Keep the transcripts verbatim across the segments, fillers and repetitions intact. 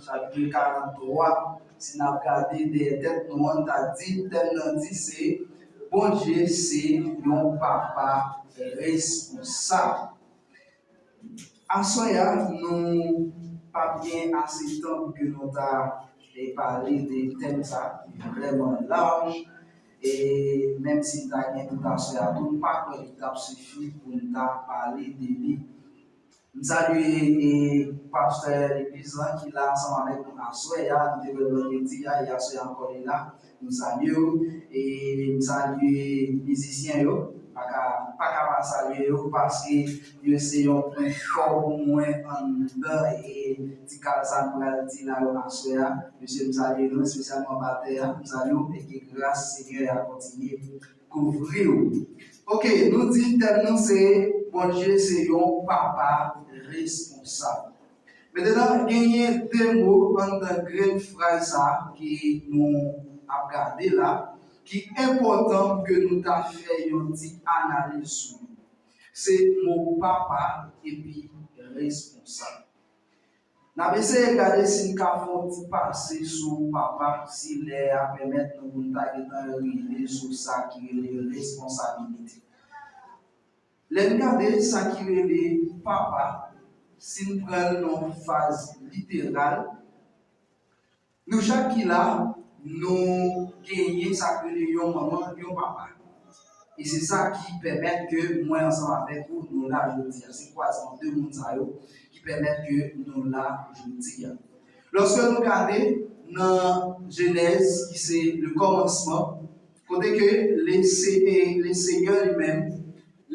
Chapit karant twa, si n ap gade dèyè tèt nou an, ta di, tèm nan di se Bondye se yon papa responsab. Aswè a, nou p ap gen ase tan pou ke nou ta e pale de tèm sa ki vrèman laj. E menm si n ta gen tout aswè a tou, m pa kwè li t ap sifi pou n ta pale de li. M salye e pastè legliz lan ki la ansanm avèk nou aswè a. Nou te wè l vandredi a, e aswè a ankò li la. M salye w e m salye mizisyen yo. Pa ka, pa ka pa salye yo paske yo se yon pwen fò pou mwen anndan e ti kal sa nou pral di la yo aswè a. Mesye, m salye nou, espesyalman batè a. M salye w e ke gras Senyè a kontinye kouvri w. Ok, nou di tèm nou se Bondye se yon papa responsab. Mentnan, genyen de mo anndan grenn fraz sa ki nou ap gade la, ki enpòtan pou ke nou ta fè yon ti analiz sou li. Se mo papa epi responsab. N ap eseye gade si n ka fè yon ti pase sou papa, si lè a pèmèt nou pou n ta gentan rive sou sa ki rele responsabilite. Lè n gade sa ki rele papa, si n pran l nan faz literal, nou chak ki la, nou genyen sa k rele yon manman, yon papa. E se sa ki pèmèt ke mwen ansanm avèk ou, nou la jodi a. Se kwazman de moun sa yo ki pèmèt ke nou la jodi a. Lòske nou gade nan Jenèz, ki se le kòmansman, kote ke le, Se- le Senyè li menm,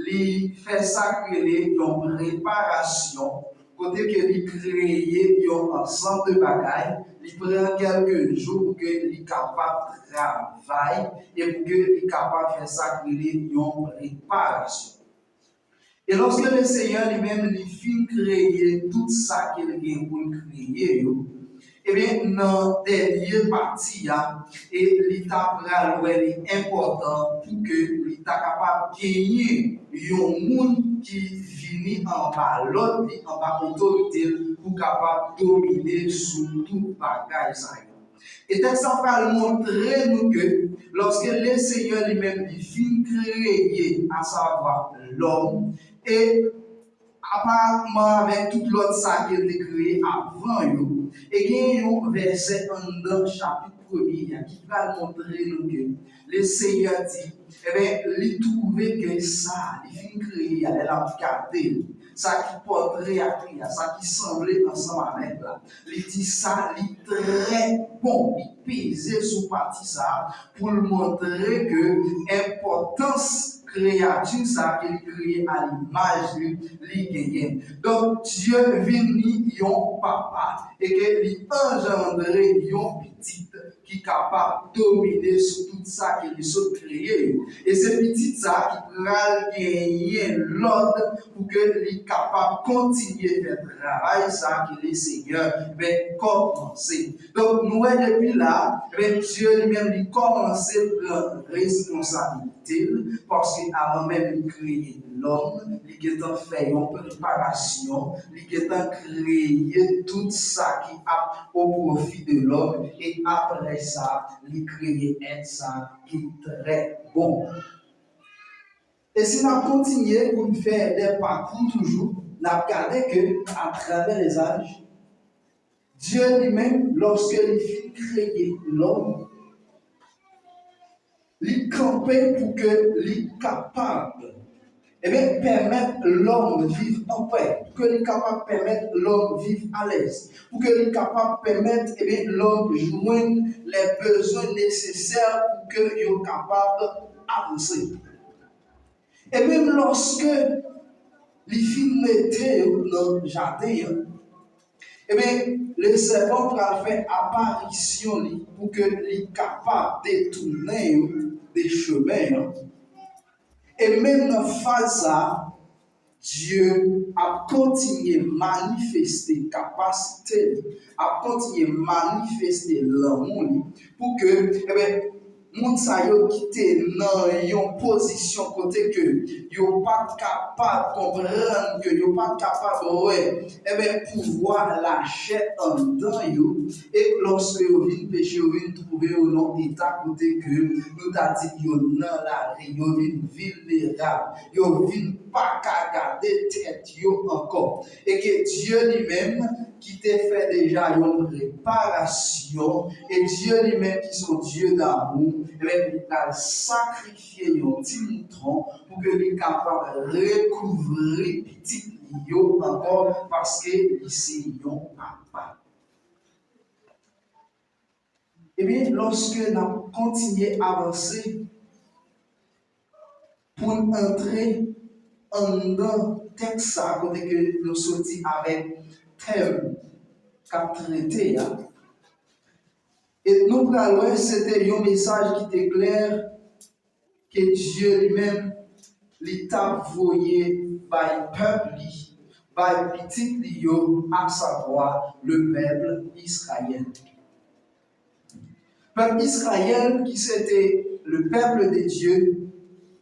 li fè sa k rele yon preparasyon, kote ke li kreye yon ansanm de bagay, li pran kèlke jou pou ke li kapab travay e pou ke li kapab fè sa k rele yon preparasyon. E lòske le Senyè li menm li fin kreye tout sa ke l gen pou l kreye yo, ebyen, nan dènye pati a, e li ta pral wè li enpòtan pou ke li ta kapab genyen yon moun ki vini anba lòd li, anba otorite l, pou kapab domine sou tout bagay sa yo. E tèks la pral montre nou ke lòske le Senyè li menm li fin kreye, asavwa lòm, e aparatman avèk tout lòt sa ke l te kreye avan yo, e gen yon vèsè anndan chapit premye a ki pral montre nou ke le Senyè di, ebyen, li twouve ke sa li fin kreye a, lè l ap gade l, sa ki pòtre a li a, sa ki sanble ansanm avèk la, li di sa li trè bon, li peze sou pati sa a pou l montre ke enpòtans kreyati sa a ke li kreye a limaj li, li genyen. Donk, Dye vin ni yon papa e ke li anjandre yon pitit ki kapab domine sou tout sa ke li sot kreye yo. E se pitit sa a ki pral genyen lòd pou ke li kapab kontinye fè travay sa a ke le Senyè ben kòmanse. Donk, nou wè depi la, ben, Dye li menm li kòmanse pran responsabilite l, paske avan menm li kreye lòm, li gentan fè yon preparasyon, li gentan kreye tout sa ki ap o pwofi de lòm, e apre sa, li kreye èt sa ki trè bon. E si n ap kontinye pou n fè de pakou toujou, n ap gade ke, atravè lezaj, Dye li menm, lòske li fin kreye lòm, li kanpe pou ke li kapab, ebyen, pèmèt lòm viv anpè, pou ke li kapab pèmèt lòm viv alèz, pou ke li kapab pèmèt, ebyen, lòm jwenn lè bezwen nesesè pou ke yo kapab avanse. E menm lòske li fin mete yo nan jaden an, ebyen, le sèpan pral fè aparisyon li pou ke li kapab detounen yo de chemen an. E menm nan faz sa a, Dye ap kontinye manifeste kapasite li, ap kontinye manifeste lanmou li, pou ke, ebyen, Moun sa yo ki te nan yon pozisyon kote ke yo pa t kapab konprann, ke yo pa t kapab wè, enben, pouvwa lachè anndan yo, e lòske yo vin peche, yo vin twouve yo nan yon eta kote ke nou ta di yo nan lari, yo vin vilnerab, yo vin pa ka gade tèt yo ankò. E ke Dye li menm ki te fè deja yon reparasyon, e Dye li menm ki se yon Dye damou, ebyen, li pral sakrifye yon ti moutwon pou ke li kapab rekouvri pitit li yo ankò, paske li se yon papa. Ebyen, lòske n ap kontinye avanse pou n antre anndan tèks sa a, kote ke nou soti avèk tèm k ap trete a, e nou pral wè se te yon mesaj ki te klè, ke Dye li menm, li t ap voye bay pèp li, bay pitit li yo, asavwa le pèp Izrayèl. Pèp Izrayèl, ki se te le peuple de Dieu,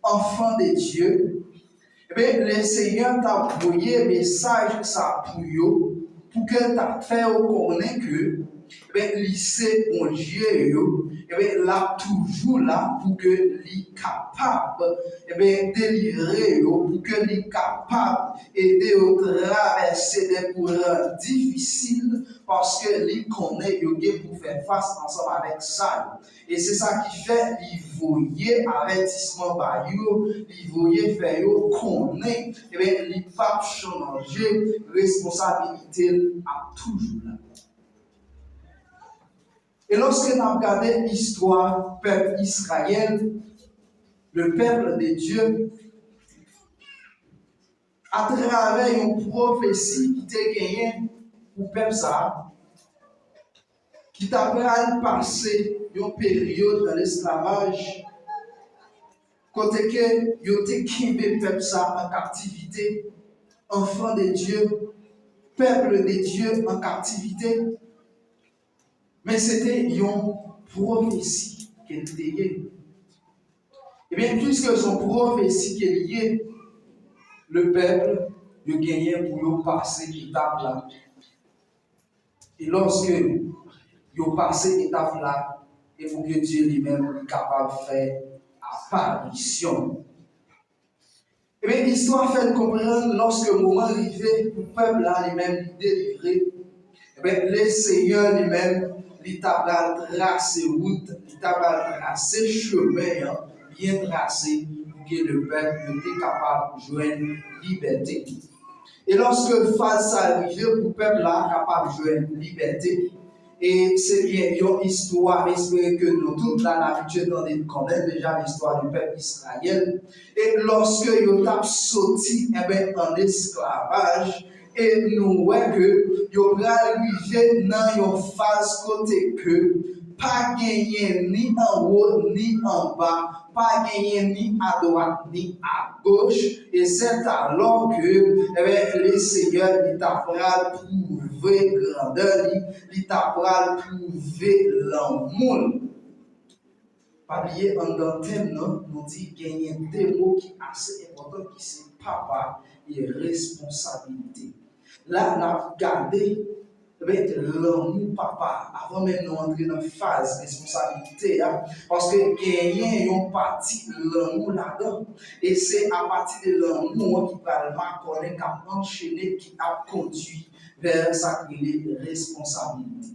enfant de Dieu, ebyen, Lesenyè t ap voye mesaj sa pou yo, pou ke l ta fè yo konnen ke, ebyen, li se Bondye yo, ebyen, l ap toujou la pou ke li kapab, ebyen, delivre yo, pou ke li kapab ede yo travèse de kouran difisil, paske li konnen yo gen pou fè fas ansanm avèk sa yo. E se sa ki fè li voye avètisman ba yo, li voye fè yo konnen, ebyen, li p ap chanje, responsabilite l ap toujou la. E lòske n ap gade istwa pèp Izrayèl, le peuple de Dieu, atravè yon pwofesi ki te genyen pou pèp sa a, ki ta pral pase yon peryòd nan lesklavaj, kote ke yo te kenbe pèp sa a an kaptivite, enfant de Dieu, peuple de Dieu an kaptivite, men se te yon pwofesi ke l te ye. Ebyen, piske se yon pwofesi ke li ye, le pèp, yo genyen pou yo pase etap la. E lòske yo pase etap la, e pou ke Dye li menm li kapab fè aparisyon. Ebyen, istwa fè n konprann lòske moman rive pou pèp la li menm li delivre, ebyen, Lesenyè li menm, li ta pral trase wout, li ta pral trase chemen an byen trase pou ke le pèp yo te kapab jwenn libète. E lòske faz sa a rive pou pèp la kapab jwenn libète, e se byen yon istwa, m espere ke nou tout la n abitye tande n konnen deja listwa de pèp Izrayèl. E lòske yo t ap soti, enben, an esklavaj, e nou wè ke yo pral rive nan yon faz kote ke pa genyen ni anwo ni anba, pa genyen ni adwat ni agoch, e sètalò ke, enben, Lesenyè li ta pral pwouve grandè li, li ta pral pwouve lanmou l. Pa bliye, anndan tèm nan, nou di genyen de mo ki ase enpòtan, ki se papa e responsabilite. La, n ap gade, ebyen, lanmou papa a, avan menm nou antre nan faz responsabilite a, paske genyen yon pati lanmou ladan, e se apati de lanmou an ki pral makònen, k ap anchene, ki ap kondui vè sa k rele responsabilite.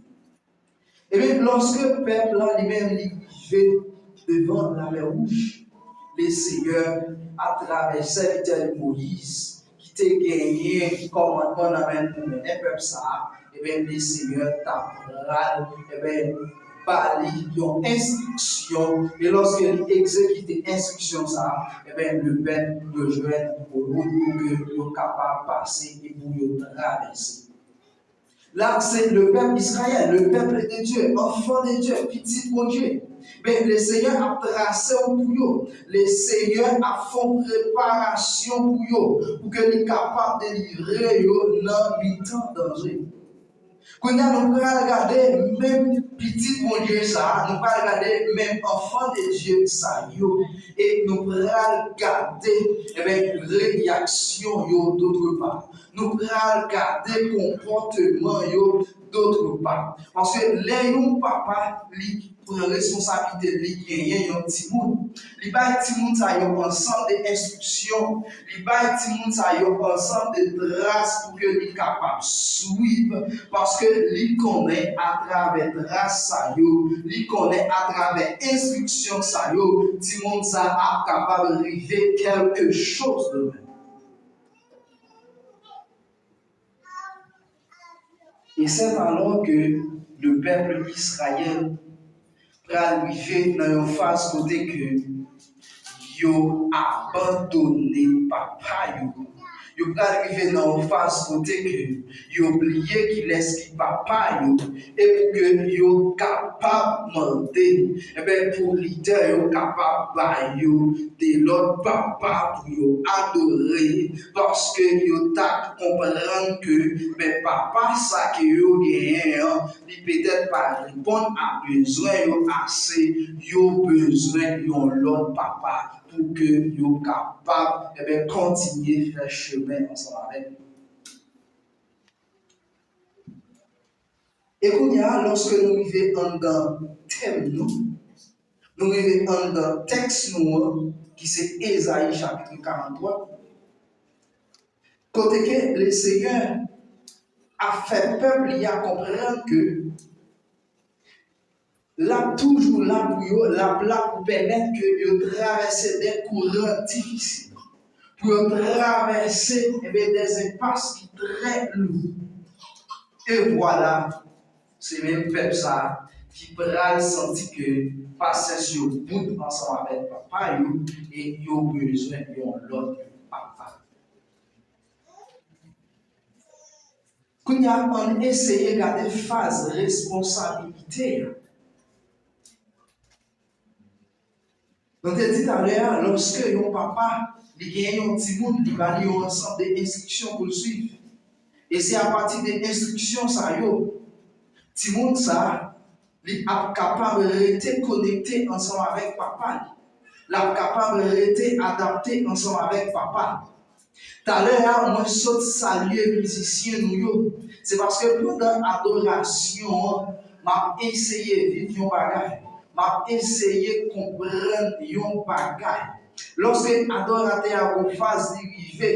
Ebyen, lòske pèp la li menm li rive devan Lamè Wouj, Lesenyè, atravè sèvitè li Moyiz, ki te genyen kòmandman nan men l pou mennen pèp sa a, ebyen, Lesenyè ta pral, ebyen, ba li yon enstriksyon, e lòske li egzekite enstriksyon sa a, ebyen, lepèp yo jwenn wout pou ke yo kapab pase e pou yo travèse. La, se le pèp Izrayèl, le peuple de Dieu, enfant de Dieu, pitit Bondye. Men, Lesenyè ap trase wout pou yo. Lesenyè ap fè yon preparasyon pou yo, pou ke li kapab delivre yo nan mitan danje. Kounye a, nou pral gade menm pitit Bondye sa a, nou pral gade menm enfant de Dieu sa yo, e nou pral gade, enben, reyaksyon yo dòt pa. Nou pral gade konpòteman yo dòt pa. Paske lè yon papa, li pran responsablite, li genyen yon timoun, li bay timoun sa yo ansanm de enstriksyon, li bay timoun sa yo ansanm de tras pou ke li kapab swiv, paske li konnen atravè tras sa yo, li konnen atravè enstriksyon sa yo, timoun sa ap kapab rive kèlke choz demen. Et c'est alors que le peuple Israël pral rive nan yon faz kote ke yo abandone papa yo. Yo pral rive nan yon faz kote ke yo bliye kilès ki papa yo, e pou ke yo kapab mande, enben, pou lidè yo kapab ba yo de lòt papa pou yo adore, paske yo ta konprann ke, men, papa sa ke yo genyen an, li petèt pa reponn a bezwen yo ase, yo bezwen yon lòt papa pou ke yo kapab, enben, kontinye fè chemen ansanm avèk li. E kounye a, lòske nou rive anndan tèm nou, nou rive anndan tèks nou an, ki se Ezayi chapit karanntwa, kote ke Lesenyè ap fè pèp li a konprann ke l ap toujou la pou yo, l ap la pou pèmèt ke yo travèse de kouran difisil, pou yo travèse, enben, de enpas ki trè lou. E vwala, se menm pèp sa a ki pral santi ke pasyans yo bout ansanm avèk papa yo, e yo bezwen yon lòt papa. Kounye a, ann eseye gade faz responsabilite a. Nou te di talè a, lòske yon papa, li genyen yon timoun, li ba li yon ansanm de enstriksyon pou l swiv. E se apati de enstriksyon sa yo, timoun sa a, li ap kapab rete konekte ansanm avèk papa li. L ap kapab rete adapte ansanm avèk papa li. Talè a, mwen sot salye mizisyen nou yo. Se paske pandan adorasyon an, m ap eseye viv yon bagay. M ap eseye konprann yon bagay. Lòske adoratè a gon faz li rive,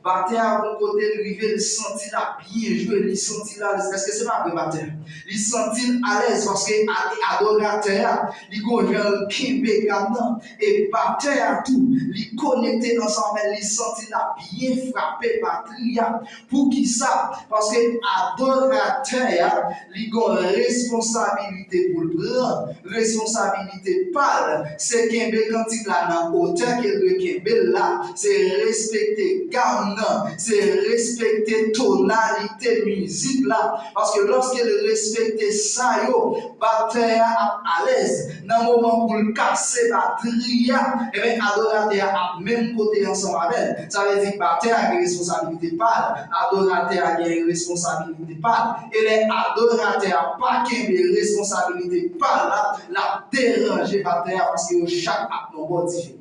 batè a gon kote l rive, li santi l ap byen jwe, li santi l alèz. Èske se pa vre, batè? Li santi l alèz paske a-, adoratè a, li gon jan l kenbe gam nan. E batè a tou, li konekte ansanm avè l, li santi l ap byen frape batri a. Poukisa? Paske adoratè a, li gon responsabilite pou l pran. Responsabilite pa l, se kenbe kantik la nan otè ke l dwe kenbe l la, se respekte gam nan, se respekte tonalite mizik la. Paske lòske l respekte sa yo, batè a ap alèz. Nan moman pou l kase batri a, enben, adoratè a ap menm kote ansanm avè l. Sa vle di batè a gen responsabilite pa l, adoratè a gen responsabilite pa l. E lè adoratè a pa kenbe responsabilite pa l la, l ap deranje batè a paske yo chak ap nan bò diferan.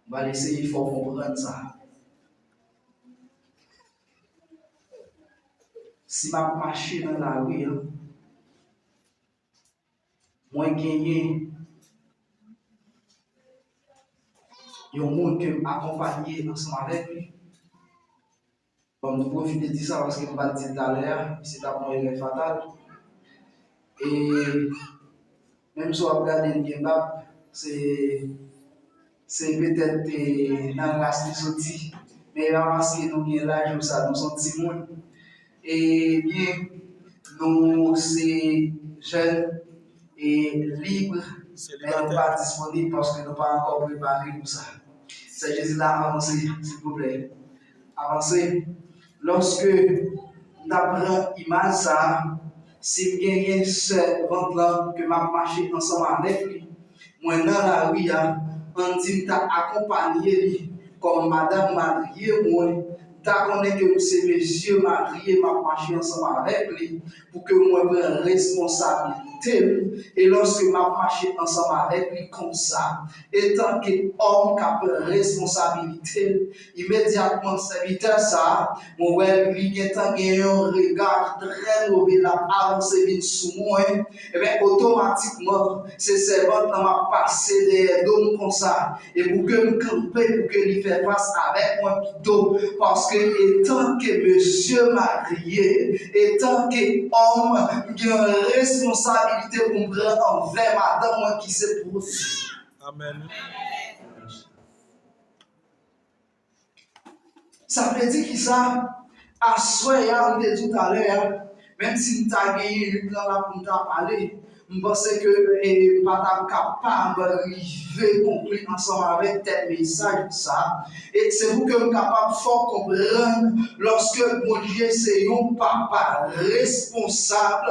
M pral eseye fè w konprann sa. Si m ap mache nan lari a, mwen genyen yon moun ke m akonpaye ansanm avèk li. Bon, m tou pwofite di sa paske m pa t di l talè a, misye t ap yon erè fatal. E menm si w ap gade l gen bab, se, se petèt, e, nan ras li soti. Men e pa paske nou gen laj ou sa, nou se yon timoun. Ebyen, nou se jèn e lib, men nou pa disponib paske nou pa ankò prepare pou sa. Sè Jezi la, avanse, silvouplè. Avanse. Lòske m ta pran imaj sa a, si m genyen sèvant lan ke m ap mache ansanm avèk li, mwen nan lari a, ann di m ta akonpaye li kòm madanm marye mwen, ta konnen ke m se mesye marye, m ap mache ansanm avèk li, pou ke mwen pran responsabilite m, e lòske m ap mache ansanm avèk li konsa, etanke òm k ap pran responsabilite l, imedyatman sèvitè sa a, mwen wè li gentan gen yon rega ki trè move, l ap avanse vin sou mwen, ebyen, otomatikman, se sèvant lan m ap pase dèyè do m konsa, e pou ke m kanpe, pou ke li fè fas avèk mwen pito, paske etanke mesye marye, etanke òm, m gen responsabilite pou m pran anvè madanm mwen ki se pwodui. Amèn. Sa vle di kisa? Aswè a, m te di w talè a, menm si m ta genyen lit lan la pou m ta pale, m panse ke, e, m pa t ap kapab rive konkli ansanm avèk tèt mesaj sa. E se pou ke m kapab fè w konprann, lòske Bondye se yon papa responsab,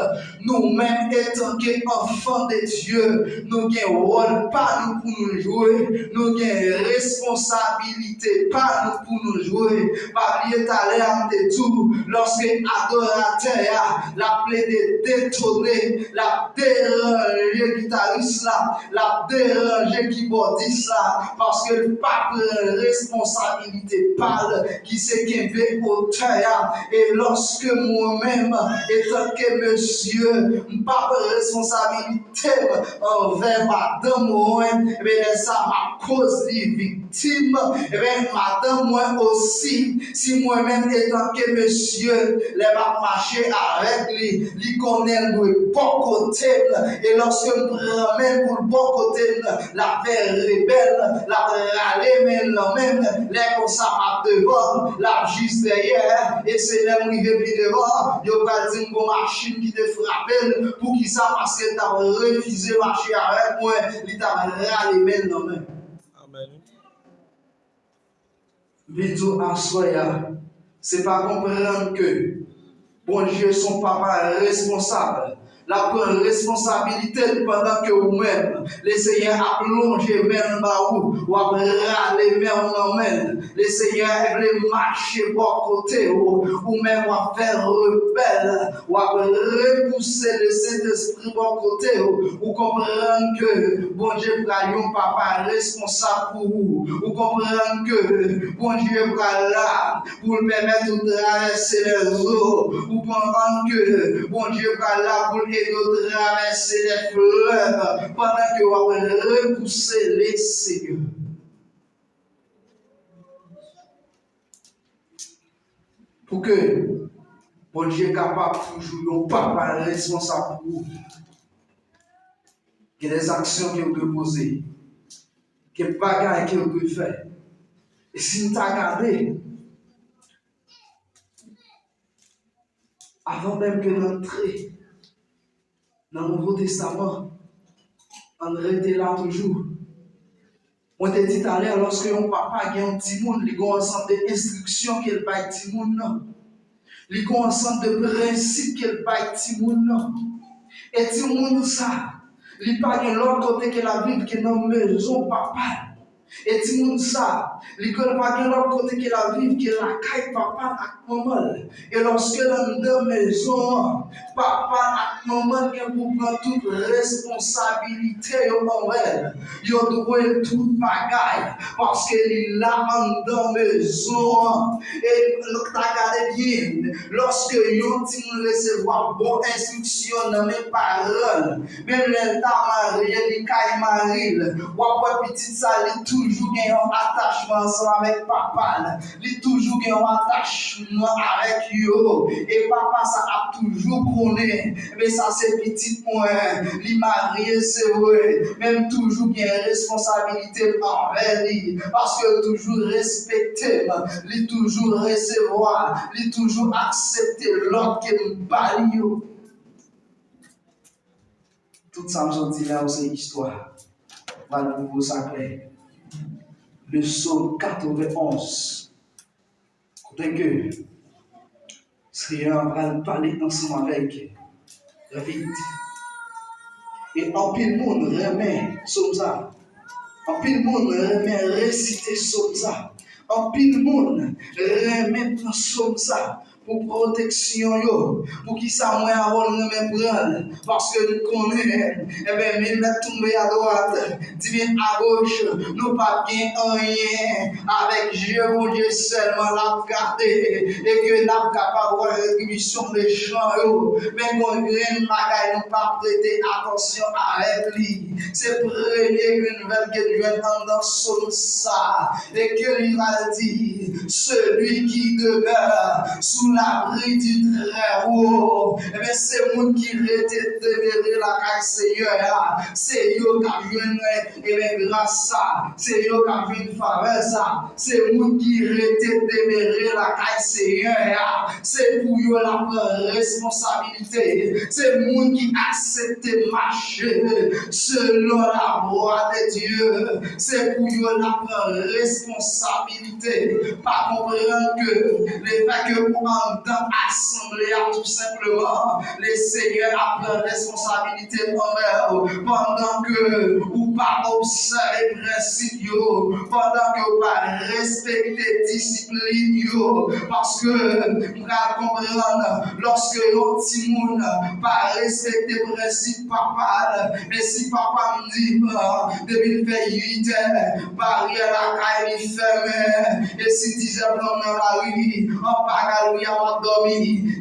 nou menm, etanke enfant de Dieu, nou gen wòl pa nou pou nou jwe, nou gen responsabilite pa nou pou nou jwe. Pa bliye talè a m te di w, lòske adoratè a, l ap plede detone, l ap deranje gitaris la, l ap deranje kibòdis la, paske l pa pran responsabilite pa l, ki se kenbe otè a. E lòske mwen menm, etanke mesye, m pa pran responsabilite m anvè madanm mwen, ebyen, lè sa a, m ap koz li viktim. Ebyen, madanm mwen osi, si mwen menm, etanke mesye, lè m ap mache avèk li, li konnen l dwe bò kote m. E lòske m pran men l pou l bò kote m, l ap fè rebèl, l ap rale men l nan men m. Lè konsa, m ap devan l, l ap jis dèyè. E se lè m rive pi devan, yo pral di m gon machin ki te frape l. Poukisa? Paske l t ap refize mache avèk mwen, li t ap rale men l nan men m. Amèn. M vin di w aswè a, se pa konprann ke Bondye se yon papa responsab. L ap pran responsabilite l pandan ke ou menm, Lesenyè ap lonje men l ba ou, w ap rale men w nan men l. Lesenyè vle mache bò kote w, ou menm w ap fè rebèl, w ap repouse Lesentespri bò kote w. Ou konprann ke Bondye pral yon papa responsab pou ou. Ou konprann ke Bondye pral la pou l pèmèt ou travèse lèzo. Ou konprann ke Bondye pral la pou l ede w travèse lè flèv pandan ke w ap repouse Lesenyè. Pou ke Bondye kapab toujou yon papa responsab pou ou. Gen de aksyon ke w dwe poze. Gen bagay ke w dwe fè. E si n ta gade, avan menm ke n antre nan Nouvo Testaman, ann rete la toujou. Mwen te di talè, lòske yon papa gen yon timoun, li gen yon ansanm de enstriksyon ke l bay timoun nan. Li gen yon ansanm de prensip ke l bay timoun nan. E timoun sa, li pa gen lòt kote ke l ap viv ke nan mezon papa l. E timoun sa, li kwè l pa gen lòt kote ke l ap viv ke lakay papa l ak manman l. E lòske l anndan mezon an, papa l ak manman l gen pou pran tout responsabilite yo anvè l. Yo dwe l tout bagay, paske li la anndan mezon an. E nou ta gade byen, lòske yon timoun resevwa bon enstriksyon nan men paran l, menm lè l ta marye, li kay mari l, w ap wè pitit sa, li toujou gen yon atachman ansanm avèk papa l. Li toujou gen yon atachman avèk yo. E papa sa ap toujou konnen, men sa se pitit mwen. Li marye, se vre, men m toujou gen responsabilite m anvè li, paske l toujou respekte m. Li toujou resevwa, li toujou aksepte lòd ke m ba li yo. Tout sa m sot di la yo se istwa. M pral pwouve w sa klè. Le Psaume quatre-vingt-onze. Kote ke Senyè a pral pale ansanm avèk David. E anpil moun renmen psaume sa. Anpil moun renmen resite psaume sa. Anpil moun renmen pran sòm sa pou pwoteksyon yo. Poukisa mwen avè w n renmen pran l? Paske n konnen, enben, mil mèt tonbe adwat, di mil agoch, nou p ap gen anyen. Avèk je Bondye sèlman l ap gade, e ke n ap kapab wè retribisyon mechan yo. Men gon grenn bagay nou pa prete atansyon avèk li. Se premye grenn vèb ke n jwenn anndan sòm sa, e ke li pral di, celui qui demeure sous l'abri du Très-Haut. Enben, se moun ki rete demere lakay Seyè a, se yo k ap jwenn, enben, gras sa, se yo k ap jwenn favè sa. Se moun ki rete demere lakay Seyè a, se pou yo l ap pran responsabilite. Se moun ki aksepte mache selon lavwa de Dye. Se pou yo l ap pran responsabilite. Pa konprann ke lefètke ou anndan asanble a, tou senpleman, Lesenyè ap pran responsabilite anlè w, pandan ke ou pa obsève prensip yo, pandan ke ou pa respekte disiplin yo, paske m pral konprann, lòske yon timoun pa respekte prensip papa l, men si papa m di m, depi l fè uit è, baryè lakay li fèmen, e si dizè blan nan lari, anba galri a w ap dòmi,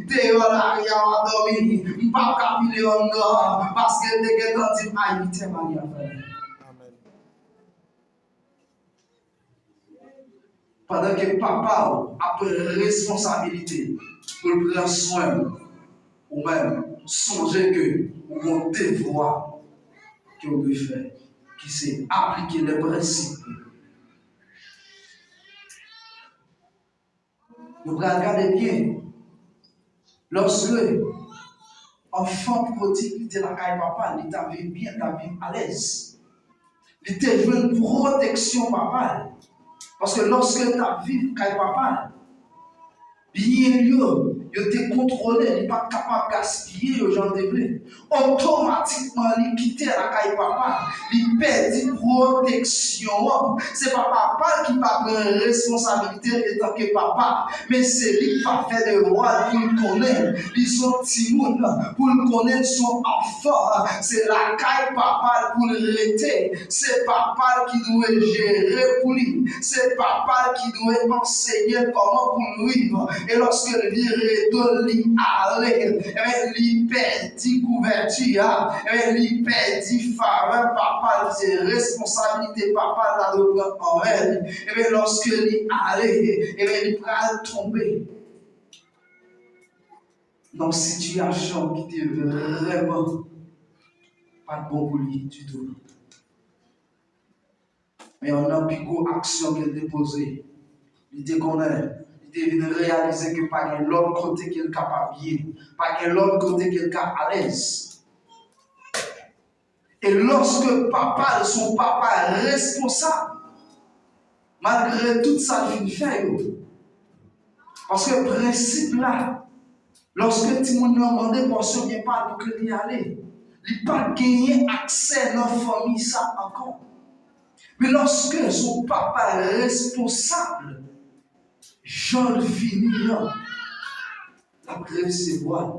deyò lari a w ap dòmi, m p ap ka pile anndan, paske l te gentan di m a uit è baryè a fèmen. Pandan ke papa w ap pran responsabilite pou l pran swen w, ou menm, sonje ke ou gon devwa ke w dwe fè, ki se aplike lè prensip. Nou pral gade byen. Lòske anfan pwodig li te lakay papa l, li t ap viv byen, li t ap viv alèz. Li te jwenn pwoteksyon papa l. Paske lòske l t ap viv kay papa l, byen l yo, yo te kontwole, li pa t kapab gaspiye yo jan l te vle. Otomatikman, li kite lakay papa l, li pèdi pwoteksyon an. Se pa papa l ki pa pran responsabilite l etanke papa, men se li ki pa fè devwa l pou l konnen li se yon timoun, pou l konnen li se yon anfan. Se lakay papa l pou l rete. Se papa l ki dwe jere pou li. Se papa l ki dwe ansenye l kòman pou l viv. E lòske l vire do l, li ale, enben, li pèdi kouvèti a. Enben, li pèdi favè papa l. Se responsablite papa l ta dwe pran anvè li. Enben, lòske li ale, enben, li pral tonbe nan sitiyasyon ki te vrèman pa t bon pou li ditou. Men youn nan pi gwo aksyon ke l te poze, li te konnen, li te vin reyalize ke pa gen lòt kote ke l kapab ye, pa gen lòt kote ke l ka alèz. E lòske papa l se yon papa responsab, malgre tout sa l fin fè yo, paske prensip la, lòske timoun nan mande pòsyon byen pa l pou ke li ale, li pa genyen aksè nan fanmi sa ankò. Men lòske se yon papa responsab, jan l vini an, l ap resevwa l.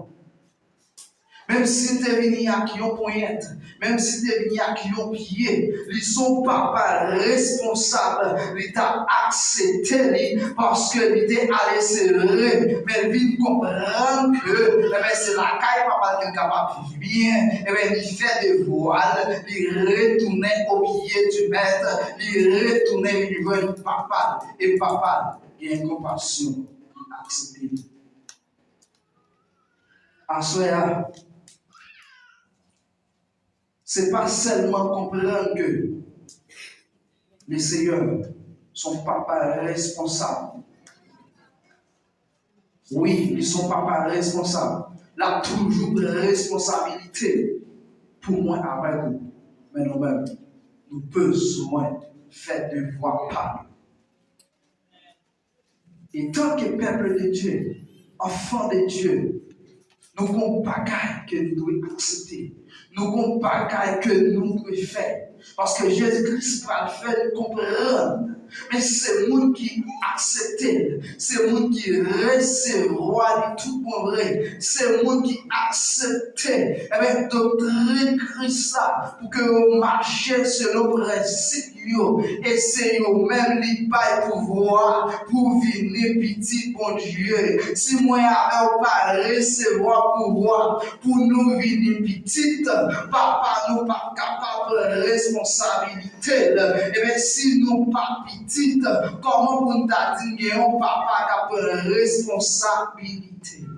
Menm si l te vini ak yon ponyèt, menm si l te vini ak yon pye, li se yon papa responsab, li t ap aksepte li, paske li te ale, se vre, men l vin konprann ke, enben, se lakay papa l ke l kapab viv byen, enben, li fè devwa l, li retounen o pye di mèt, li retounen vin jwenn papa l, e papa l gen konpasyon, li aksepte li. Aswè a, se pa sèlman konprann ke Lesenyè se yon papa responsab. Wi, li se yon papa responsab. L ap toujou pran responsabilite pou mwen avèk ou. Men nou menm, nou bezwen fè devwa pa nou. Etanke pèp de Dye, anfan de Dye, nou gon bagay ke nou dwe aksepte. Nou gon bagay ke nou dwe fè. Paske Jezi Kris pral fè n konprann Men se moun ki aksepte l, se moun ki resevwa li tout bon vre, se moun ki aksepte, ebyen, doktrin Kris la, pou ke yo mache selon prensip yo, e se yo menm li bay pouvwa pou vini pitit Bondye. Si mwen avè w pa resevwa pouvwa pou nou vini pitit, Papa nou p ap kapab pran responsabilite l. Ebyen, si nou pa pitit, kòman pou n ta di n gen yon papa k ap pran responsabilite l?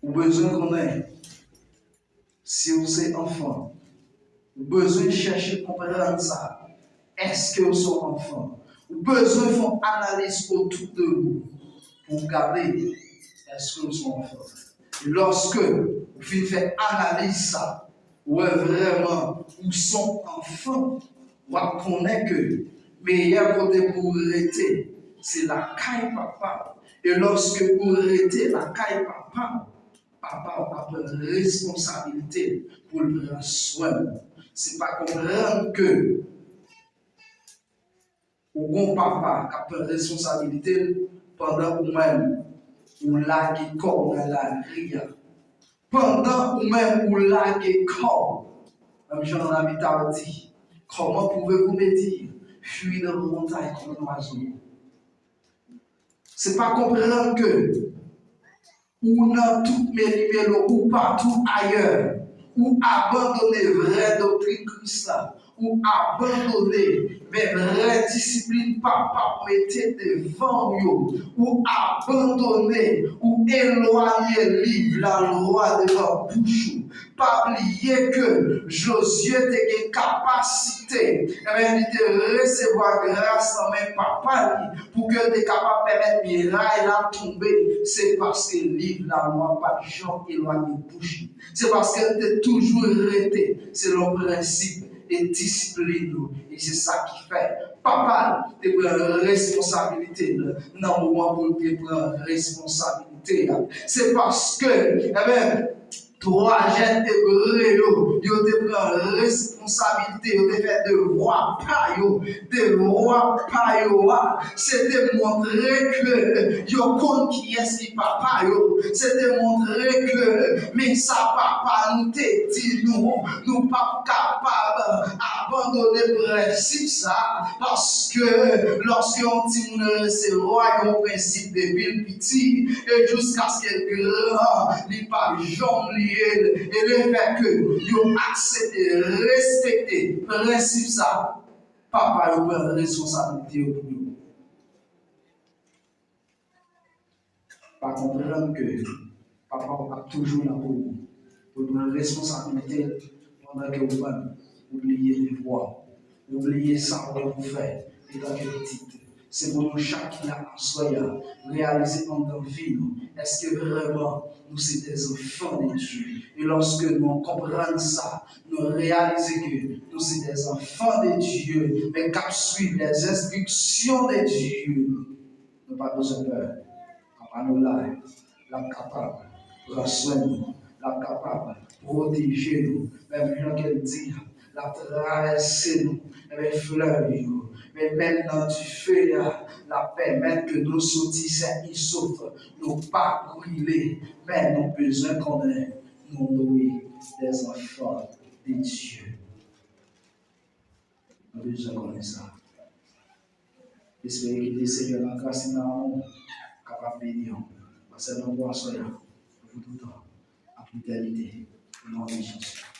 Ou bezwen konnen si w se anfan. Ou bezwen chèche konprann sa. Èske w se yon anfan? Ou bezwen fè yon analiz otou de ou pou w gade èske w se yon anfan. E lòske ou fin fè analiz sa, ou wè vrèman ou se yon anfan, w ap konnen ke meyè kote pou w rete, se lakay papa w. E lòske ou rete lakay papa w, papa w ap pran responsabilite l pou l pran swen w. Se pa konprann ke ou gon papa k ap pran responsabilite l pandan ou menm ou lage kò w nan lari a. Pandan ou menm ou lage kò w, menm jan Lamita di, comment pouvez-vous, me dire, fuis dans vos montagnes comme un oiseau? Se pa konprann ke ou nan tout melimelo, ou patou ayè, ou abandone vrè doktrin Kris la, ou abandone men vrè disiplin papa w mete devan w yo, ou abandone, ou elwanye liv lalwa devan bouch ou. Pa bliye ke Jozye te gen kapasite, ebyen, li te resevwa gras nan men papa li pou ke l te kapab pèmèt miray la tonbe. Se paske liv lalwa pa t janm elwanye bouch li. Se paske l te toujou rete selon prensip e disiplin yo. E se sa ki fè papa l te pran responsabilite l nan moman pou l te pran responsabilite a. Se paske, ebyen, twa jèn Ebre yo, yo te pran responsabilite, yo te fè devwa pa yo. Devwa pa yo a, se te montre ke yo konn kiyès ki papa yo. Se te montre ke men sa papa nou te di nou, nou p ap kapab abandone prensip sa a, paske lòske yon timoun resevwa yon prensip depi l piti, e jiskaske l gran, li p ap janm bliye l. E lefètke yo aksepte, respekte prensip sa, papa yo pran responsabilite yo pou yo. Pa konprann ke papa w ap toujou la pou ou, pou l pran responsabilite l pandan ke ou menm ou bliye devwa w, ou bliye sa w gen pou fè etanke pitit. Se pou nou chak ki la aswè a reyalize anndan vi nou, èske vrèman nou se des enfants de Dieu? E lòske nou konprann sa, nou reyalize ke nou se des enfants de Dieu, men k ap swiv les instructions de Dieu. Nou pa bezwen pè. Papa nou la, l ap kapab pran swen nou, l ap kapab pwoteje nou. Menm jan ke l di, l ap travèse nou, men flèv yo, men menm nan dife a, l ap pèmèt ke nou soti sèn e sof, nou pa brile, men nou bezwen konnen nou dwe des enfants de Dieu. Nou bezwen konnen sa. Espere ke Senyè la gras li nan ou kapab beni w. Pa sèlman pou aswè a, men pou toutan, ak letènite. O non de Jezi.